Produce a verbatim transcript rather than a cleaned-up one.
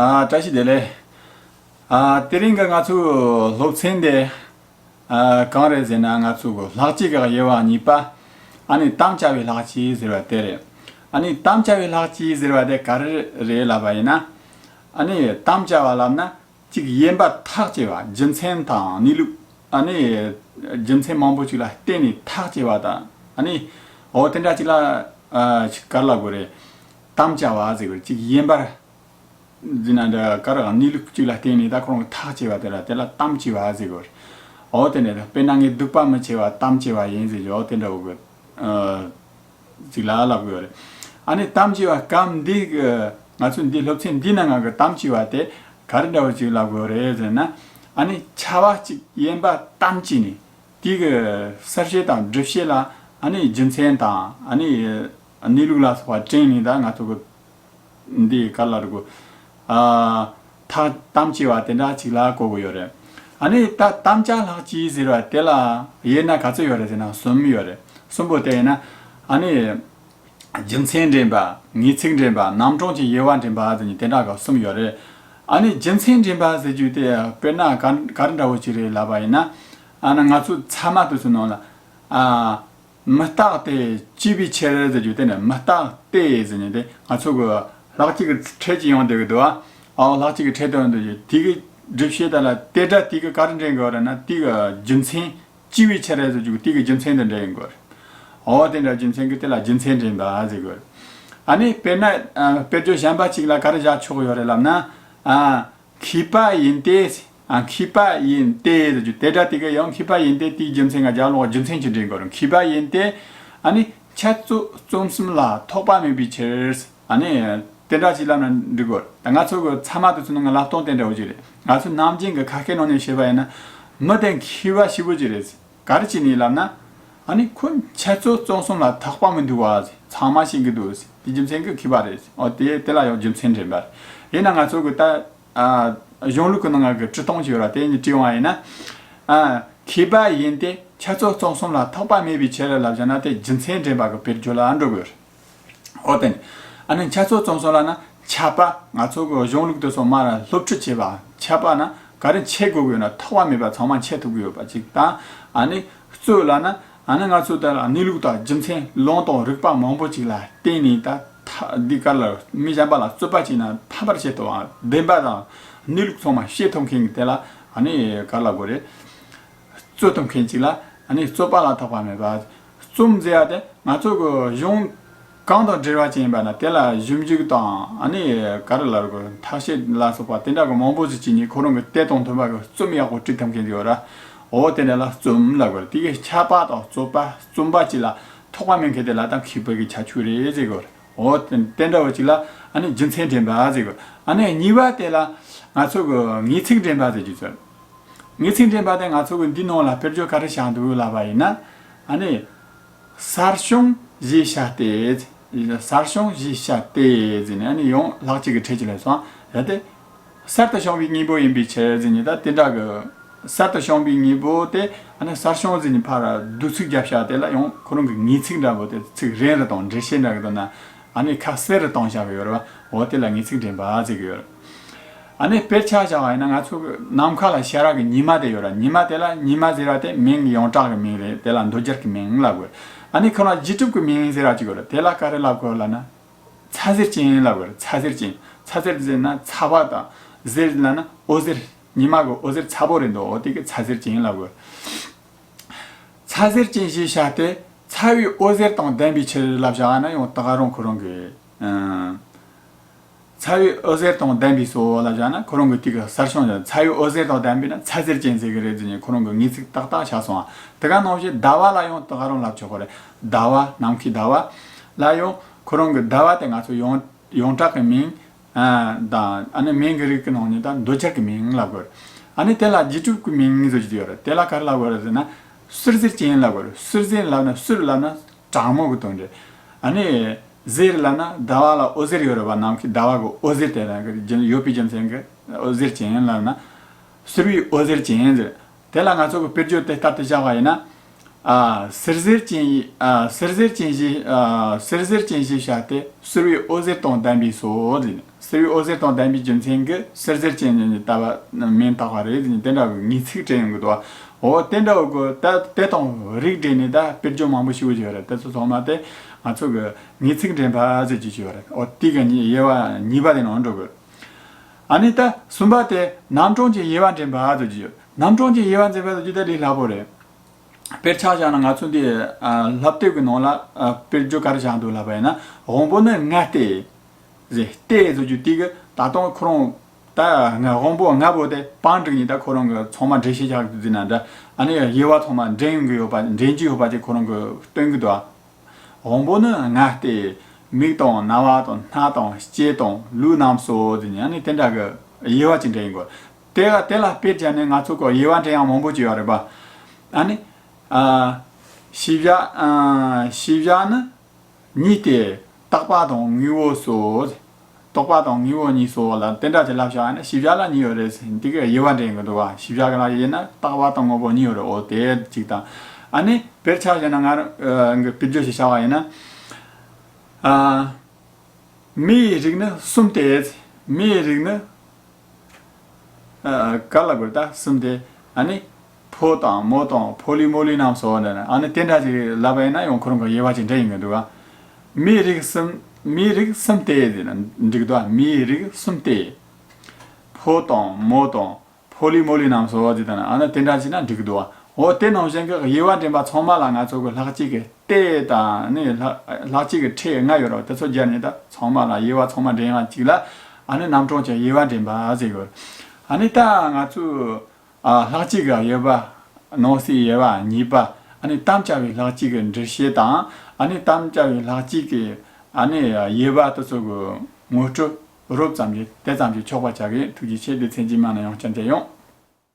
ཨ། བཀྲ་ཤིས་བདེ་ལེགས། ཨ། དེ་རིང་གི་ང་ཚོའི་སློབ་ཚན་འདི། ཨ། གང་རེད་ཟེར་ན། ང་ཚོ་གི་ལྷག་བཅས་ཀྱི་དབྱེ་བ་གཉིས་པ། ཨ་ནི་དམ་བཅའ་བའི་ལྷག་བཅས་ཟེར་བ་དེ་རེད། ཨ་ནི་དམ་བཅའ་བའི་ལྷག་བཅས་ཟེར་བ་དེ་ག་རེ་རེད་ལབ་པ་ཡིན་ན། ཨ་ནི་དམ་བཅའ་བ་ལབ་ན། གཅིག་ཡིན་པར་ཐག་བཅད་པ། རྒྱུ་མཚན་དང་གནས་ལུགས། ཨ་ནི་རྒྱུ་མཚན་མང་པོ་ཅིག་ལ་བརྟེན་ནས་ཐག་བཅད་པ་དང་། ཨ་ནི་འོ་དེ་འདྲ་ཅིག་ལ། ཨ། ཅིག་ག་རེ་ལབ་དགོས་རེད། དམ་བཅའ་བ་ཟེར་དགོས་རེད། གཅིག་ཡིན་པར་ཟེར་ན་འདྲ། ག་རེ། གནས་ལུགས་གཅིག་ལ་བརྟེན་ནས་ད་ཁོ་རང་ཐག་བཅད་པ་དེ་ལ། དེ་ལ་དམ་བཅས་པ་ཟེར་དགོས་རེད། འོ་དེ་འདྲ། དཔེར་ན་ངས་སྡིག་པ་མི་བྱེད་པ་དམ་བཅས་པ་ཡིན་ཟེར་རྒྱུ། འོ་དེ་འདྲ་བོ་གི། ཨ། ཅིག་ལ་ལབ་དགོས་རེད། ཨ་ནི་དམ་བཅས་པ་སྐབས་འདི་གི། ང་ཚོ་འདི་སློབ་ཚན་འདི་ནང་གི་དམ་བཅས་པ་དེ་ག་རེ་འདྲ་བོ་ཅིག་ལབ་དགོས་རེད་ཟེར་ན། ཨ་ནི་ཆ་བ་གཅིག་ཡིན་པ་དམ་བཅས་ནས། དེ་གི་གསལ་བཤད་དང་སྒྲུབ་བྱེད་ལ། ཨ་ནི་རྒྱུ་མཚན་དང་། ཨ་ནི་གནས་ལུགས་ལ་སོགས་པ་དྲངས་ནས། ད་ང་ཚོ་གི་འདི་ག་རེ་ལབ་དགོས། ཨ། ཐག་དམ་བཅས་པ་དེ་འདྲ་ཅིག་ལ་གོ་དགོས་ཡོད་རེད། ཨ་ནི་ད་དམ་བཅའ་ལྷག་བཅས་ཟེར་བ་དེ་ལ་དབྱེ་ན་ག་ཚོད་ཡོད་རེད་ཟེར་ན། གསུམ་ཡོད་རེད། གསུམ་པོ་དེ་ཡིན་ན། ཨ་ནི་རྒྱུ་མཚན་འདྲེན་པ། ངེས་ཚིག་འདྲེན་པ། རྣམ་གྲངས་ཀྱི་དབྱེ་བ་འདྲེན་པ་ཟེར་ནས་དེ་འདྲ་གི་གསུམ་ཡོད་རེད། ཨ་ནི་རྒྱུ་མཚན་འདྲེན་པ་ཟེར་རྒྱུ་དེ་དཔེར་ན་ག་ག་རེ་འདྲ་བོ་ཅིག་རེད་ལབ་པ་ཡིན་ན། ཨ་ནི་ང་ཚོ་ཚད་མ་དེ་ཚོའི་ནང་ལ། ཨ། མི་རྟག་སྟེ་བཅས་པའི་ཕྱིར་ཟེར་རྒྱུ་དེ་ནི། མི་རྟག་སྟེ་ཟེར་ནས་དེ་ང་ཚོ་གི་ལྷག་བཅས་ཀྱི་ཕྲད་ཅིག་ཡོང་བསྡད་ཀྱི་འདུག་ཨ། འོ་ལྷག་བཅས་ཀྱི་ཕྲད་དུ་ཡོང་བསྡད་རྒྱུ་དེ་གི་སྒྲུབ་བྱེད་དེ་ལ། དེ་འདྲ་དེ་གི་ག་རེ་འདྲེན་དགོས་རེད་ན། དེ་གི་རྒྱུ་མཚན། བཅས་པའི་ཕྱིར་ཟེར་རྒྱུ་དེ་གི་རྒྱུ་མཚན་དེ་འདྲེན་དགོས་རེད། འོ་དེ་འདྲ་རྒྱུ་མཚན་གི་དེ་ལ་རྒྱུ་མཚན་འདྲེན་པ་ཟེར་དགོས་རེད། ཨ་ནི་དཔེར་ན། ཨ། དཔེར་བརྗོད་གཞན་པ་ཅིག་ལ་ག་རེ་བཞག་ཆོག་ཡོད་རེད་ལབ་ན། ཨ། མཁས་པ་ཡིན་ཏེ། ཨ། མཁས་པ་ཡིན་ཏེ་ཟེར་རྒྱུ་དེ་འདྲ་དེ་གི་ཡང་མཁས་པ་ཡིན་ཏེ་དེའི་རྒྱུ་མཚན་ང་རྒྱབ་ལོགས་རྒྱུ་མཚན་གྱི་འདྲེན་དགོས་རེད། མཁས་པ་ཡིན་ཏེ། ཨ་ནི་འཆད་རྩོད་རྩོམ་གསུམ་ལ་ཐོགས་པ་མེད་པའི་ཕྱིར། ཨ་ནི་དེ་འདྲ་ཞིག་ལབ་ན་འགྲིག་གོ། ད་ང་ཚོ་གི་ཚད་མ་དེ་ཚོ་ནང་གི་ལབ་སྟངས་དེ་འདྲ་བོ་ཅིག་རེད། ང་ཚོ་ནམ་རྒྱུན་གི་ཁ་སྐད་ནང་ནས་བཤད་པ་ཡིན་ན། མི་དེ་མཁས་པ་ཞེ་པོ་ཅིག་རེད། ག་རེ་བྱས་ནས་ལབ་ན། ཨ་ནི་ཁོ་འཆད་རྩོད་རྩོམ་གསུམ་ལ་ཐོགས་པ་མི་འདུག་བ། ཚང་མ་ཤེས་ཀྱི་འདུག། དེ་རྒྱུ་མཚན་གྱིས་མཁས་པ་རེད། འོ་དེ་དེ་ལ་ཡང་རྒྱུ་མཚན་འདྲེན་པ་རེད། ཡིན་ན་ང་ཚོ་གི་ད། ཨ། གཞུང་ལུགས་ཀྱི་ནང་གི་བྲིས་སྟངས་ཤིག་ཡོད་ར། དེ་ནི་བྲིས་ཡོང་བ་ཡིན་ན། ཨ། མཁས་པ་ཡིན་ཏེ་འཆད་རྩོད་རྩོམ་གསུམ་ལ་ཐོགས་པ་མེད་པའི་ཕྱིར་ལབ་བཞག་ན། དེ་རྒྱུ་མཚན་འདྲེན་པ་གི་དཔེར་བརྗོད་ལ་འགྲོ་དགོས། འོ་དེ་ནི། ཨ་ནི་འཆད་རྩོད་རྩོམ་གསུམ་ལབ་ན་འཆད་པ། ང་ཚོ་གི་གཞུང་ལུགས་དེ་ཚོ་མར་སློབ་ཁྲིད་བྱེད་པ། འཆད་པ་ན་ག་རེ་འཆད་དགོས་ཀྱི་ཡོད་ན་ཐོགས་པ་མེད་པ་ཚང་མ་འཆད་ཐུབ་ཀྱི་ཡོད་པ་ཅིག་དང་། ཨ་ནི་རྩོད་ལབ་ན། ཨ་ནི་ང་ཚོ་ད་གནས་ལུགས་དང་རྒྱུ་མཚན་ལུང་དང་རིགས་པ་མང་པོ་ཅིག་ལ་བརྟེན་ནས། ད་ཐ་འདི་ག་རེ་ལ། མི་གཞན་པ་ལ་རྩོད་པ་བྱས་ན་ཕམ་པར་བྱེད་ཐུབ་པ། བདེན་པ་དང་གནས་ལུགས་ཚང་མ་ཤེས་ཐུབ་མཁན་གྱི་དེ་ལ། ཨ་ནི་ག་རེ་ལབ་དགོས་རེད། རྩོད་ཐུབ་མཁན་ཅིག་ལ། ཨ་ནི་རྩོད་པ་ལ་ཐོགས་པ་མེད་པ། རྩོམ་ཟེར་ཡ་དེ་ང་ཚོ་གི་གཞུང་གང་དང་འབྲེལ་བ་ཅན་ཡིན་པ་ན། དེ་ལ་ཞིབ་འཇུག་དང་། ཨ་ནི་ག་རེ་ལབ་དགོས། ཐག་གཅོད་ལ་སོགས་པ་དེ་འདྲ་གི་མང་པོ་ཞིག་བྱས་ནས་ཁོ་རང་གི་དེ་དང་མཐུན་པ་གི་རྩོམ་ཡག་པོ་བྲིས་ཐུབ་མཁན་ཅིག་ཡོད་ར། འོ་དེ་འདྲ་ལ་རྩོམ་ལབ་དགོས་ར། དེ་གི་འཆད་པ་དང་རྩོད་པ། རྩོམ་པ་ཅིག་ལ་ཐོགས་པ་མེད་མཁན་དེ་ལ་ད་མཁས་པ་གི་ཁྱད་ཆོས་རེད་ཟེར་དགོས་ར། འོ་དེ་དེ་འདྲ་བོ་ཅིག་ལ། ཨ་ནི་རྒྱུ་མཚན་འདྲེན་པ་ཟེར་དགོས། ཨ་ནི་གཉིས་པ་དེ་ལ་ང་ཚོ་གི་ངེས་ཚིག་འདྲེན་པ་ཟེར་རྒྱུ་ཚོད། ངེས་ཚིག་འདྲེན་པ་དེ་ང་ཚོ་གི་འདི་ནང་ལ་དཔེར་བརྗོད་ག་རེ་བཞག་འདུག་ལབ་པ་ཡིན་ན། ཨ་ནི་གསར་བྱུང་ཞེས་བྱ་སྟེ། གསར་བྱུང་ཞེས་བྱ་སྟེ་ཟེར་ནས། ཨ་ནི་ཡང་ལྷག་བཅས་ཀྱི་ཕྲད་ཅིག་སླེབས་སོང་། ཡ་དེ་གསར་དུ་བྱུང་བའི་དངོས་པོ་ཡིན་པའི་ཕྱིར་ཟེར་ནས། ད་དེ་འདྲ་གི་གསར་དུ་བྱུང་བའི་དངོས་པོ་དེ། ཨ་ནི་གསར་བྱུང་ཟེར་ནས་ཕར་བསྡུས་ཚིག་རྒྱབ་བཞག་དེ་ལ་ཡང་ཁོ་རང་གི་ངེས་ཚིག་འདྲ་བོ་དེ། ཚིག་རིང་རུ་དང་འགྲེལ་བཤད་འདྲ་གི་དོན་ན། ཨ་ནི་ཁ་གསལ་རུ་བཏང་བཞག་གི་ཡོད་རེད་བ། འོ་དེ་ལ་ངེས་ཚིག་འདྲེན་པ་ཟེར་གི་ཡོད་རེད། ཨ་ནི་དཔེར་ཆ་བཞག་པ་ཡིན་ན། ང་ཚོ་གི་ནམ་མཁའ་ལ་ཤར་བ་གི་ཉི་མ་དེ་ཡོད་ར། ཉི་མ་དེ་ལ་ཉི་མ་ཟེར་བ་དེ་མིང་གི་ཡོངས་གྲགས་ཀྱི་མིང་རེད། དེ་ལ་འདོད་སྦྱར་གྱི་མིང་ལབ་དགོས། ཨ་ནི་ཁོ་ན་རྗེས་གྲུབ་ཀྱི་མིང་ཟེར་བ་ཅིག་ཡོད་རེད། དེ་ལ་ག་རེ་ལབ་དགོས་ལབ་ན། ཚད་ཟེར་ཅན་ལབ་དགོས་རེད། ཚད་ཟེར་ཅན། ཚད་ཟེར་ཟེར་ན་ཚ་བ་དང་། ཟེར་ལབ་ན་འོད་ཟེར། ཉི་མ་གི་འོད་ཟེར་ཚ་པོ་རེད་འདུག། འོ་དེ་གི་ཚད་ཟེར་ཅན་ལབ་དགོས། ཚད་ཟེར་ཅན་ཞེས་བྱ་སྟེ། ཚ་བའི་འོད་ཟེར་དང་ལྡན་པའི་ཕྱིར་ལབ་བཞག་ན་ཡང་ད་ག་རང་ཁོ་རང་གི། ཨ། ཚ་བའི་འོད་ཟེར་དང་ལྡན་པས་སོ་ལབ་བཞག་ན། ཁོ་རང་གི་དེ་གི་གསར་བྱུང་། ཚ་བའི་འོད་ཟེར་དང་ལྡན་པས་ན་ཚད་ཟེར་ཅན་ཟེར་གི་རེད་ཟེར་ནས་ཁོ་རང་གི་ངེས་ཚིག་ཏག་ཏག་ཆགས་སོང་། ཨ། དེ་ག་ནང་བཞིན་ཟླ་བ་ལ་ཡང་ད་ག་རང་ལབ་ཆོག་གི་རེད། ཟླ་བ། ནམ་མཁའི་ཟླ་བ་ལ་ཡང་ཁོ་རང་གི་ཟླ་བ་དེ་ང་ཚོ་ཡོངས་ཡོངས་གྲགས་ཀྱི་མིང་། ཨ། དང་། ཨ་ནི་མིང་གི་རིགས་ཀྱི་ནང་ནས་ད་འདོད་སྦྱར་གྱི་མིང་ལབ་དགོས་རེད། ཨ་ནི་དེ་ལ་རྗེས་གྲུབ་ཀྱི་མིང་ཟེར་གྱི་ཡོད་རེད། དེ་ལ་ག་རེ་ལབ་དགོས་རེད་ཟེར་ན། ཟུར་ཟེར་ཅན་ལབ་དགོས་རེད། ཟུར་ཟེར་ལབ་ན། ཟུར་ལབ་ན་དྲང་མོ་གི་དོན་རེད། ཨ་ནི་ཟེར་ལབ་ན་ཟླ་བ་ལ་འོད་ཟེར་ཡོད་རེད་བ། ནམ་མཁའི་ཟླ་བ་གི་འོད་ཟེར་དེ་ལ་གི་རྒྱུ་ཡོད་པའི་རྒྱུ་མཚན་གྱིས་འོད་ཟེར་ཅན་ལབ་ན། ཟུར་བའི་འོད་ཟེར་ཅན་ཟེར། དེ་ལ་ང་ཚོ་གི་དཔེར་བརྗོད་དེ་ལྟར་དུ་བཞག་པ་ཡིན་ན། ཨ། ཟུར་ཟེར་ཅན་ཡི། ཨ། ཟུར་ཟེར་ཅན་ཞེས། ཨ། ཟུར་ཟེར་ཅན་ཞེས་བྱ་སྟེ་ཟུར་བའི་འོད་ཟེར་དང་ལྡན་པས་སོ་ཟེར་ནས། སྲིད་པའི་འོད་ཟེར་དང་ལྡན་པའི་རྒྱུ་མཚན་གྱིས་ཟུར་ཟུར་ཅན་ནི་ལྟ་བ་མིན་བཏགས་པ་རེད་ཟེར་ནས་དེ་འདྲ་བའི་ངེས་ཚིག་བྲིས་ཡོང་གི་འདུག་འོ་དེ་འདྲ་བའི་གི་ད་དེ་དང་རིགས་འགྲེ་ནས་ད་དཔེར་བརྗོད་མང་པོ་ཞིག་བརྗོད་ཡོད་རེད། དེ་ཚོ་ཚང་མ་དེ་ང་ཚོ་གི་ངེས་ཚིག་འདྲེན་པ་ཟེར་གྱི་ཡོད་རེད། འོ་དེ་གི་དབྱེ་བ་གཉིས་པ་དེ་ནང་འགྲོ་གི། ཨ་ནི་ད་གསུམ་པ་དེ་རྣམ་གྲངས་ཀྱི་དབྱེ་བ་འདྲེན་པ་ཟེར་གྱི་ཡོད། རྣམ་གྲངས་ཀྱི་དབྱེ་བ་འཛིན་པ་ཟེར་རྒྱུ་དེ་ལས་སླ་པོ་རེད། དཔེར་ཆ་བཞག་ན་ང་ཚོ་འདི་ཨ་སློབ་དེབ་ཀྱི་ནང་ལ་ཨ་དཔེར་བརྗོད་ག་རེ་བཞག་འདུག་ལབ་པ་ཡིན་ན། དབང་པོ་ནི་ལྔ་སྟེ་ཟེར། སྟེ་ཟེར་རྒྱུ་དེ་གི་ད་དུང་ཁོ་རང་ད་ལྔ་དབང་པོ་ལྔ་པོ་དེ་བང་བསྒྲིགས་ནས་ད་ཁོ་རང་གི་ཚང་མ་འགྲེལ་བཤད་རྒྱག་གི་འདུག་ཟེར་ན་འདྲ། ཨ་ནི་དབྱེ་བ་ཚང་མ་འདྲེན་ཡོང་གི་ཡོད་པ་འདྲེན་གྱི་ཡོད་པ་ཅིག་ཁོ་རང་གི་སྟོན་གི་འདུག་དབང་པོ་ནི་ལྔ་སྟེ། མིག་དང་རྣ་བ་དང་སྣ་དང་ལྕེ་དང་ལུས་རྣམས་སོ་ཟེར་ནས་ཨ་ནི་དེ་འདྲ་གི་དབྱེ་བ་ཅིག་འདྲེན་ཡོང་གི། དེ་ག་དེ་ལ་དཔེ་བྱས་ནས་ང་ཚོ་གི་དབྱེ་བ་འདྲེན་ཡག་མང་པོ་ཅིག་ཡོད་རེད་པ། ཨ་ནི་ཨ་ཤེས་བྱ་ཨ་ཤེས་བྱ་ནི་གཉིས་ཏེ། རྟག་པ་དང་དངོས་པོ་སོ། རྟག་པ་དང་དངོས་པོ་གཉིས་སོ་ལ་དེ་འདྲ་ཅིག་ལབ་བཞག་ན་ཤེས་བྱ་ལ་གཉིས་ཡོད་རེད་ཟེར། འདི་གི་དབྱེ་བ་འདྲེན་གི་འདུག་བ། ཤེས་བྱ་གི་ལ་དབྱེ་ན་རྟག་པ་དང་དངོས་པོ་གཉིས་ཡོད་རེད། འོ་དེ་གཅིག་དང་། ཨ་ནི་དཔེར་ཆ་བཞག་ན་ང་རང་གི་དཔེར་བརྗོད་ཅིག་བྱ་བ་ཡིན་ན། ཨ་མིའི་རིགས་ནི་གསུམ་སྟེ། མིའི་རིགས་ནི་ཨ་ག་ལ་དགོས་ད་གསུམ་སྟེ། ཨ་ནི་ཕོ་དང་མོ་དང་ཕོ་ལུས་མོ་ལུས་རྣམས་སོ་ཟེར་ན། ཨ་ནི་དེ་འདྲ་ཅིག་ལབ་པ་ཡིན་ན་ཡང་ཁོ་རང་གི་དབྱེ་བ་ཅིག་འདྲེན་ཡོང་གི་འདུག་ག། མིའི་རིགས་གསུམ། མིའི་རིགས་གསུམ་སྟེ་ཟེར་ན་འགྲིག་འདུག་ག། མིའི་རིགས་གསུམ་སྟེ། ཕོ་དང་མོ་དང་ཕོ་ལུས་མོ་ལུས་རྣམས་སོ་ཟེར་ན། ཨ་ནི་དེ་འདྲ་ཅིག་ན་འགྲིག་འདུག་ག། འོ་དེ་ནང་བཞིན་གྱི་དབྱེ་བ་འདྲེན་པ་ཚང་མ་ལ་ང་ཚོ་གི་ལྷག་བཅས་ཀྱི་སྟེ་དང་ནི་ལྷག་ལྷག་བཅས་ཀྱི་ཕྲད་ལྔ་ཡོད་རེད། དེ་ཚོ་སྦྱར་ནས་ད་ཚང་མ་ལ་དབྱེ་བ་ཚང་མ་འདྲེན་ཡག་གཅིག་ལ་ཨ་ནི་རྣམ་གྲངས་ཀྱི་དབྱེ་བ་འདྲེན་པ་ཟེར་གི་ཡོད། ཨ་ནི་ད་ང་ཚོས་ཨ་ལྷག་བཅས་ཀྱི་དབྱེ་བ། ནང་གསེས་དབྱེ་བ་གཉིས་པ། ཨ་ནི་དམ་བཅའ་བའི་ལྷག་བཅས་ཀྱི་འགྲེལ་བཤད་དང་། ཨ་ནི་དམ་བཅའ་བའི་ལྷག་བཅས་ཀྱི་ཨ་ནི་དབྱེ་བ་དེ་ཚོ་གི་ངོ་སྤྲོད་རོབ་ཙམ་གྱིས་དེ་ཙམ་གྱིས་ཆོག་པ་བྱ་གི། ཐུགས་རྗེ་ཆེ། སྡེ་ཚན་རྗེས་མ་ནས་ཡང་བསྐྱར་མཇལ་ཡོང་།